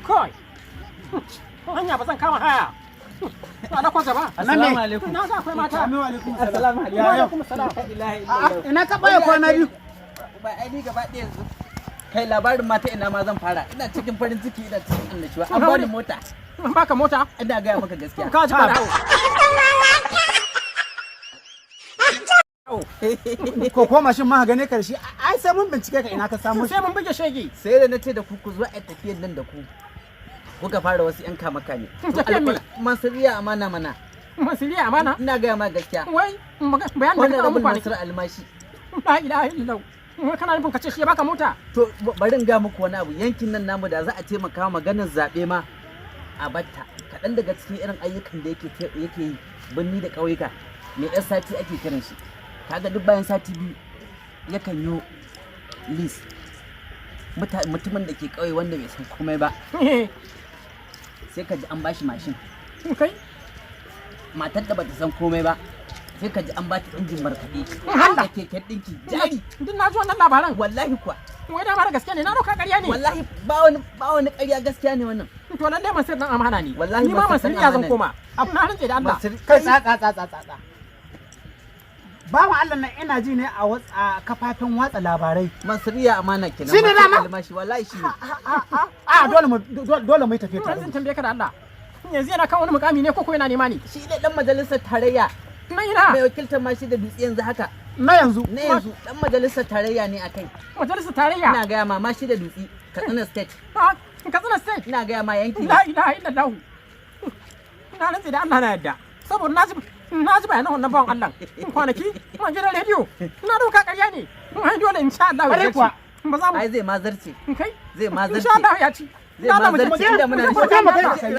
Kawai. Hanya ba zan kama haya. Ba na kwasa ba. Assalamu me? alaikum. Na ga akwai mata. Amin wa alaikum salam. Assalamu alaikum. Ya Wa yau. alaikum salam. La ilaha A'a, illallah. ina ka baya kwana biyu. Ba ai ni gaba ɗaya yanzu. Kai, labarin mata ina ma zan fara. Ina cikin farin ciki, ina cikin annashuwa. An bani mota. An baka mota? Ina gaya maka gaskiya. Ka ji barawo. Ko mashin ma ka gane ka da shi, ai sai mun bincike ka ina ka samu shi. Sai mun buge shege. Sai da na ce da ku ku zo a tafiyar nan da ku. Kuka fara wasu 'yan kama kame. Tafiyar me? Mansuriya amana mana. Masiriya amana. Ina gaya ma gaskiya. Wai bayan da Wannan ka rabin mun kwanaki. Mansur Almashi. La ilaha illallah. Wai kana nufin ka ce shi ya baka mota? To, bari in ga muku wani abu. Yankin nan namu, da za a taimaka maganar zaɓe ma a batta, kaɗan daga cikin irin ayyukan da yake yi birni da ƙauyuka, mai yan sati ake kiran shi, kaga duk bayan sati 2 yakan yi list mutumin da ke ƙauye wanda bai san komai ba, sai ka ji an bashi mashin. Kai. Matar da bata san komai ba, sai ka ji an bata injin markaɗe Allah. da keken ɗinki jari. Duk na ji wannan labaran. Wallahi kuwa. Wai dama da gaske ne, na ɗauka ƙarya ne. Wallahi ba wani ƙarya, gaskiya ne wannan. To lalle Mansur dan amana ne. Wallahi ni ma Mansur Mansur dan ya zan amana ne. koma. Na rantse da Allah. Kai, tsa tsa tsa tsa tsa tsa. Bawan Allah nan ina ji ne a kafafen watsa labarai. Mansuriya amana kenan. Shi ne Mansur dama? Almashi, wallahi shi ne. A dole mu yi tafiya To tare. yanzu tambaye ka da Allah. Yanzu yana kan wani mukami ne ko ko yana nema ne? Shi ne dan majalisar tarayya Na ina? mai wakiltar mashi da dutse yanzu haka. Na yanzu. Na yanzu dan majalisar tarayya ne akai. Majalisar tarayya. Ina gaya ma, mashi da dutse, Katsina State. Ah, Katsina State. Ina gaya ma, yanki ne. La ilaha illallah. Na rantse da Allah na yadda. Saboda na ji bayanan wannan bawan Allah. Kwanaki man gidan rediyo. Na dauka ƙarya ne. Ai dole insha Allah ya Ƙwarai ci. kuwa. Ba za mu Ai zai ma zarce. Kai. Zai ma zarce. Insha Allah ya ci. Zai ma Allah mu zarce je- inda muna mu da je shi. mu kai.